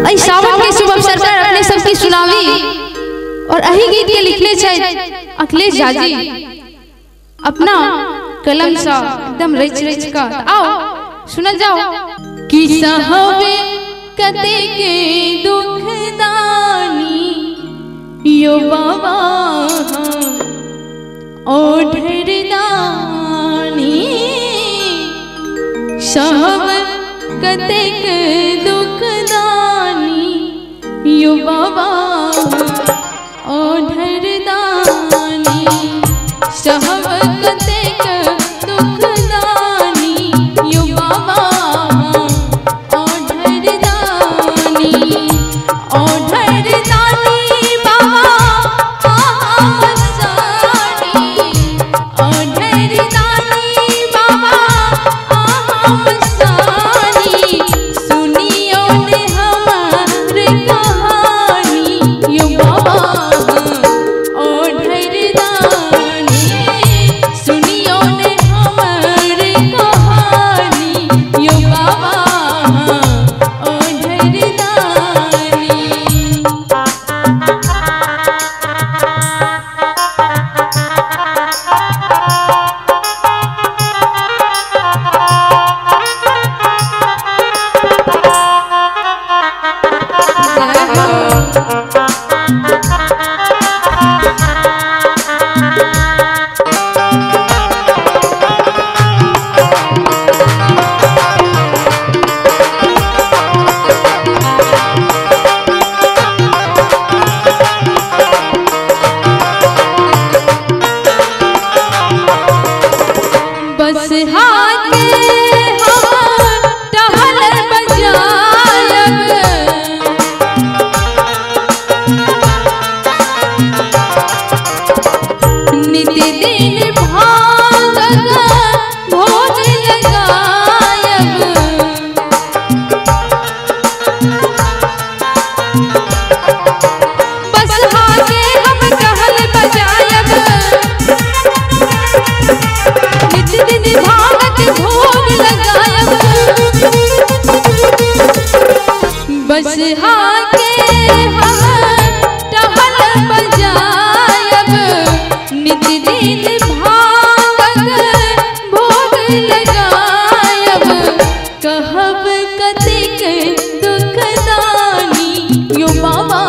एहि सावन के शुभ अवसर पर अपने सबके सुनावी और अही गीत के लिखने छै अखिलेश झा जी अपना कलम से एकदम रच रच का। आओ सुनल जाओ कि सहबे कते के दुख दानी यो बाबा ओ ढेरदानी सहब कते के दुख दानी यो बाबा ओ ढेरदानी सहब कते के दुख दानी यो बाबा ओ ढेरदानी ओ ढेरदानी बाबा आसानी ओ ढेरदानी बाबा आसानी सुनियो ने हमार कहानी यो बाबा ओ ढेरदानी सुनियो ने हमार कहानी यो बाबा ओ ढेरदानी। जय हो। बस हाथे हम टहल बजायब नित दिन भागक भोग लगायब बस हाथे हम टहल बजायब नित दिन भागक भोग लगायब बस हाथे हम टहल बजायब नित दिन भागक भोग लगायब कहब कतेक दुख दानी यो बाबा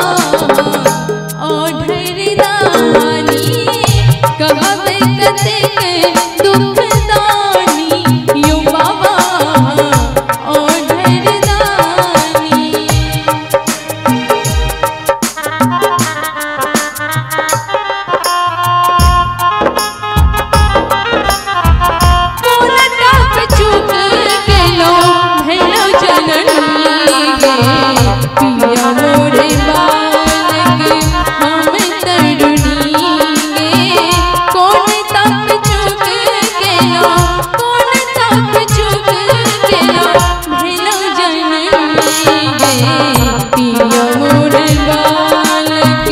ओ ढेरदानी कहब कतेक दुख दानी यो बाबा ओ ढेरदानी। कोन तप चुक गेलो भेलो जननी गे पिया मोरे बालक हम तरुणी गे कोन तप चुक गेलो कोन तप चुक गेलो भेलो जननी गे पिया मोरे बालक।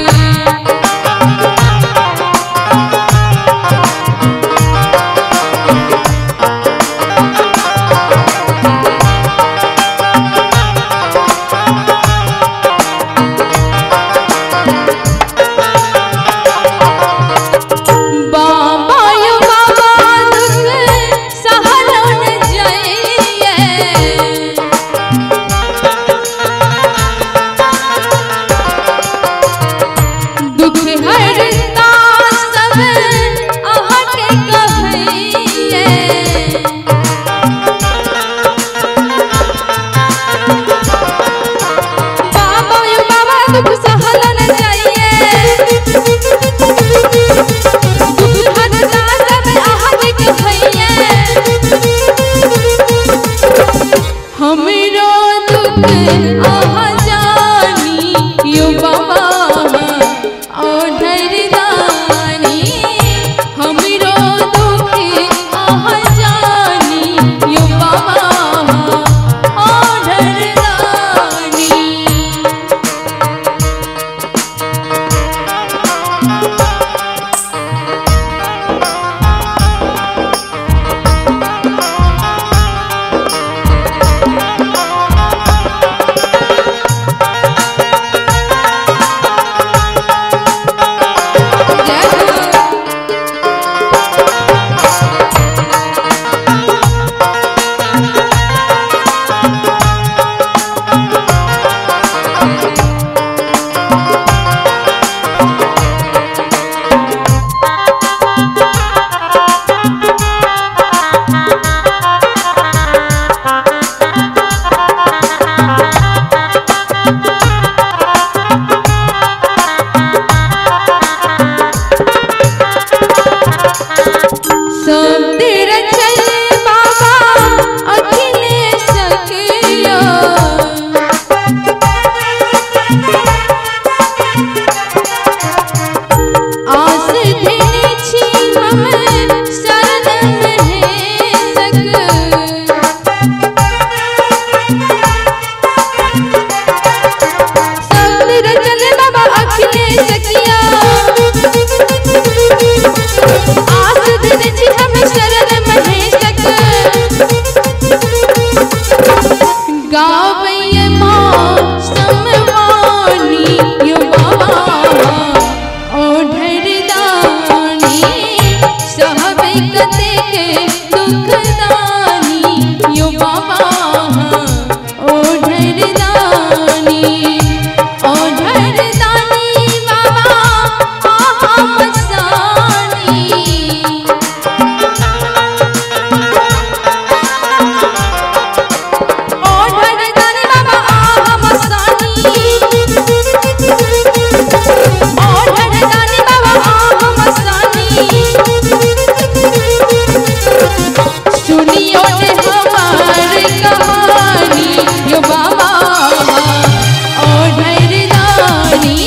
बाबा यो बाबा दुख सहलो न जाइए दुख हरता सब अहाँके कहैये बाबा यो बाबा दुख सहलो न जाइए दुख हरता सब अहाँके कहैये हमरो दुख अहाँ जानी यो बाबा ओ ढेरदानी हमरो दुख अहाँ जानी यो बाबा ओ ढेरदानी। गावैये माँ समवानी यो बाबा ओढ़र दानी सहबे कतेक दुखदानी यो बाबा ओढ़र दानी ओढ़र दानी बाबा आहा मसानी ओढ़र दानी बाबा आहा मसानी ओढ़र दानी बाबा आहा मसानी सुनियो ने हमार कहानी यो बाबा ओढ़र दानी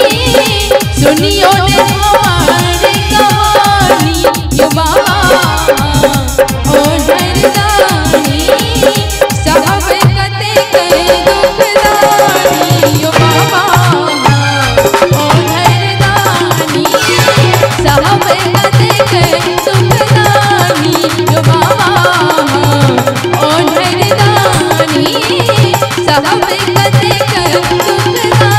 सुनियो ने हमार कहानी यो बाबा ओढ़र दानी साहब कतेक दुखदानी यो बाबा ओढ़र दानी साहब कतेक दुखदानी यो बाबा ओढ़र दानी साहब कतेक दुखदानी।